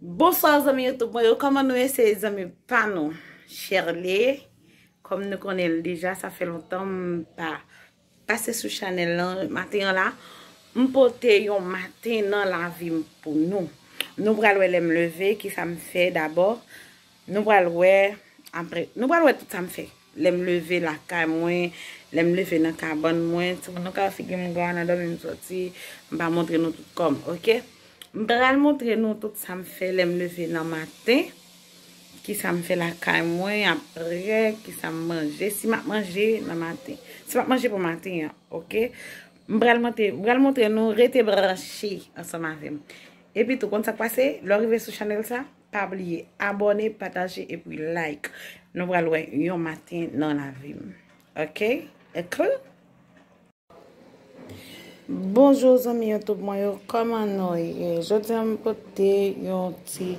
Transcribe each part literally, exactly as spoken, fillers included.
Bonswa zanmi YouTube mwen yo, kòman nou ye? Se zanmi pa nou, Sherley. Kòm nou konnen l deja, sa fè lontan m pa pase sou chanèl lan. Maten an la, m pote yon maten nan lavi m pou nou. Nou pral wè lè m leve, kisa m fè dabò. Nou pral wè apre, nou pral wè tout sa m fè. Lè m leve lakay mwen, lè m leve nan kabann mwen, timoun nou ka wè figi m gra nan dòmi m soti, m pa montre nou tout kò m, oke? M pral montre nou tout sa m fè lè m leve nan maten, kisa m fè lakay mwen, apre, kisa m manje, si m ap manje nan maten, si m ap manje pou maten an, oke? M pral montre, m pral montre nou, rete branche ansanm avè m. Epi tou, konn sa k pase? Lè w rive sou chanèl sa, pa bliye abòne, pataje epi like. Nou pral wè yon maten nan lavi m. Oke? Ekri? Bonjou zanmi YouTube mwen yo, kòman nou ye? Jodi a m pote yon ti,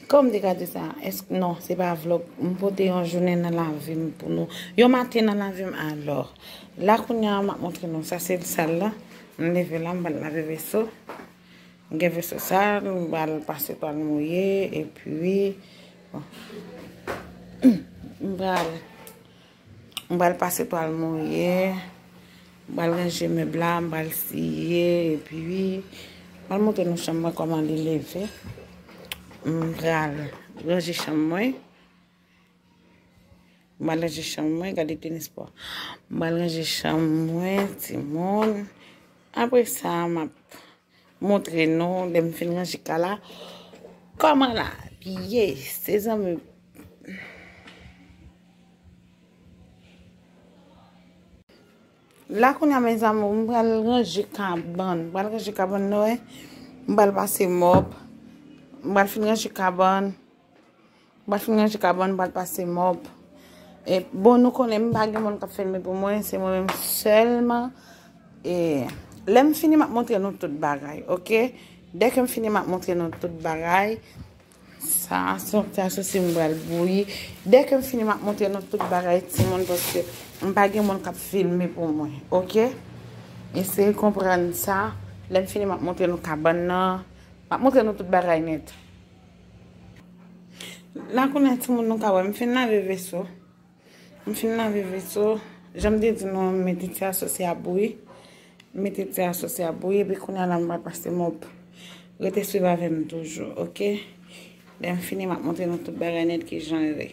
kòm m te ka di sa, èske, non, se pa vlòg, m pote yon jounen nan lavi m pou nou. Yon maten nan lavi m alò. La kounye a m ap montre nou, sa se sal la. M leve la, m pral lave veso. M gen veso sal, m pral pase twal mouye, epi, bon. M pral, m pral pase twal mouye, m pral ranje mèb la, m pral siye, epi, m pral montre nou chanm mwen kòman li leve. M pral ranje chanm mwen. M pral ranje chanm mwen, gade tenis pa w. M pral ranje chanm mwen, timoun. Apre sa, m ap montre nou, lè m fin ranje kay la, kòman l ap ye, se zanmi. La kounye a, mezanmi, m pral ranje kabann. M pral ranje kabann, nou wè. M pral pase mòp. M pral fin ranje kabann. M pral fin ranje kabann, m pral pase mòp. E, bon, nou konnen m pa gen moun k ap filme pou mwen, se mwen menm sèlman. E, lè m fini, m ap montre nou tout bagay, oke? Dèke m fini, m ap montre nou tout bagay. Sa, se yon ti asosi m pral bouyi. Dèke m fini, m ap montre nou tout bagay, timoun, paske m pa gen moun k ap filme pou mwen, oke? Eseye konprann sa. Lè m fini, m ap montre nou kabann nan. M ap montre nou tout bagay nèt. La kounye a, timoun, nou ka wè, m fin lave veso. M fin lave veso. Jan m te di nou, m mete ti asosi a bouyi. M mete ti asosi a bouyi, epi kounye a la, m pral pase mòp. Rete swiv avè m toujou, oke? Lè m fini, m ap montre nou tout bagay nèt kijan l ye.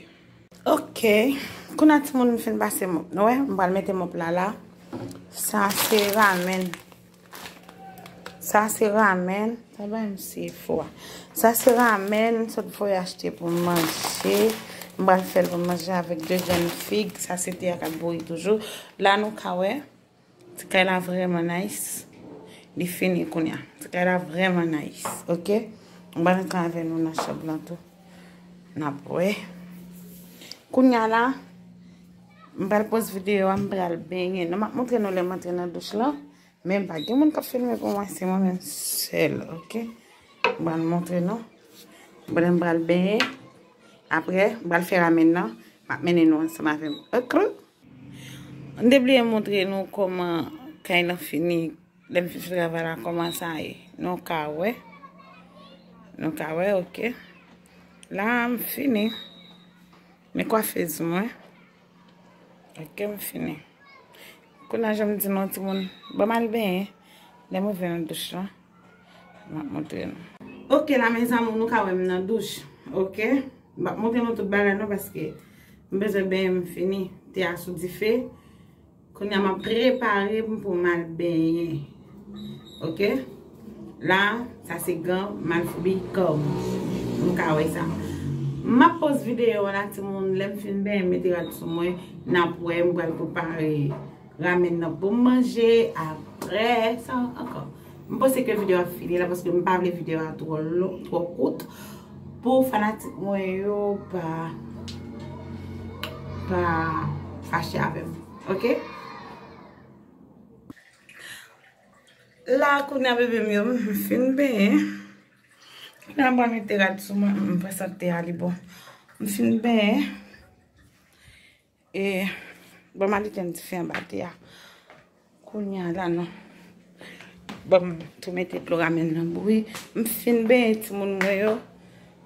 Oke. Kounye a, timoun, m fin pase mòp. Nou wè, m pral mete mòp la la. Sa se ramen. Sa se ramen. Sa bay m se fò a. Sa se ramen, m sot voye achte pou m manje. M pral fè l pou m manje avèk de grenn fig. Sa se te a k ap bouyi toujou. La nou ka wè, ti kay la vrèman nice. Li fini kounye a. Ti kay la vrèman nice, oke? M pral rantre avè nou nan chanm lan tou. N ap wè. Kounye a la, m pral poze videyo a, m pral benyen. Non, m ap montre nou lè m antre nan douch lan. Men pa gen moun k ap filme pou mwen, se mwen menm sèl, oke? M pral montre nou. Bon, m pral benyen. Apre, m pral fè ramen nan. M ap mennen nou ansanm avè m. Oke? M te bliye montre nou kòman kay lan fini. Lè m fin fè travay la, kòman sa ye? Nou ka wè. Nou ka wè, oke. La, m fini. Men kwafez mwen. Oke, m fini. Kounye a, jan m di nou, timoun, ban m al benyen. Lè m rive nan douch lan, m ap montre nou. Oke, la, mezanmi, nou ka wè m nan douch. Oke? M p ap montre nou tout bagay, non, paske m bezwen benyen, m fini. Te a sou dife. Kounye a, m ap prepare m pou m al benyen. Oke? La, sa se gran malfoubi kò m. Nou ka wè sa. M ap poze videyo a la, timoun. Lè m fin benyen, m mete rad sou mwen. N ap wè, m pral prepare ramen nan pou m manje. Apre sa ankò. M panse ke videyo a fini la, paske m pa vle videyo a twò lon, twò kout. Pou fanatik mwen yo pa, pa fache avè m. Oke? La, kounye a, bebe m yo, m fin benyen. Kounye a, m pral mete rad sou mwen, m pral sante a li bon. M fin benyen. E, bon, m al etenn dife anba tè a. Kounye a la, non. Bon, m tou mete dlo ramen nan bouyi. M fin benyen timoun mwen yo.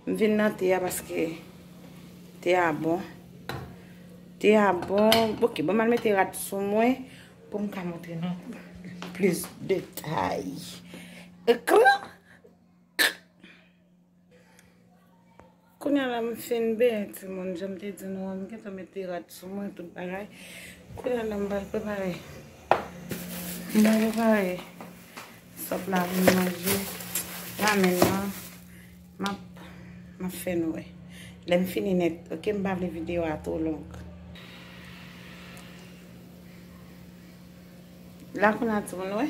M vin nan te a paske te a bon. Te a bon. Ok, bon, m al mete rad sou mwen pou m ka montre nou plis detay. Ekran. Kounye a la m fin benyen timoun, jan m te di nou an, m gentan mete rad sou mwen, tout bagay. Kounye a la m pral prepare. M pral prepare sòp la pou m manje. Ramen nan, m ap, m ap fè nou wè. Lè m fini nèt, ok, m pa vle videyo a twò long. La kounye a timoun wè.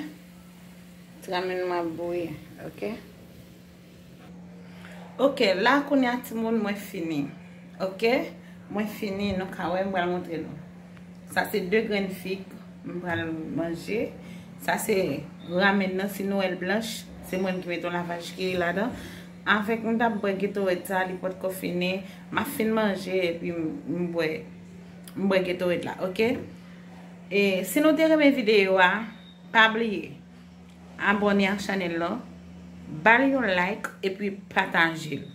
Ti ramen m ap bouyi, ok? Ok, la kounye a timoun mwen fini. Ok? Mwen fini, nou ka wè, m pral montre nou. Sa se de grenn fig, m pral manje. Sa se ramen nan, se Noël blanche. Se mwen ki mete yon lavaj kiri ladan. Avèk m t ap bwè Gatorade sa, li potko fini. M ap fin manje epi m, m bwè, m bwè Gatorade la, ok? E si nou te renmen videyo a, pa bliye abòne ak chanèl lan, ba l yon like epi pataje l.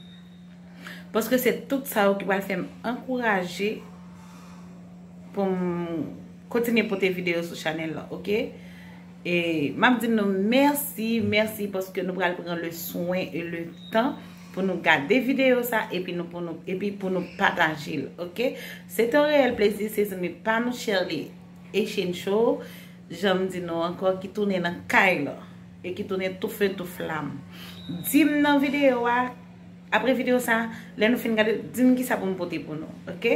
Paske se tout sa yo ki pral fè m ankouraje pou m kontinye pote videyo sou chanèl lan, ok? E m ap di nou mèsi, mèsi paske nou pral pran le swen e le tan pou nou gade videyo sa epi nou pou nou epi pou nou pataje l, ok? Se te yon reyèl plezi, se zanmi pa nou Shirley Haitian Show, jan m di nou ankò, ki tounen nan kay lan e ki tounen tou fe tou flam. Di m nan videyo a, apre videyo sa, lè nou fin gade, di m kisa pou m pote pou nou, ok?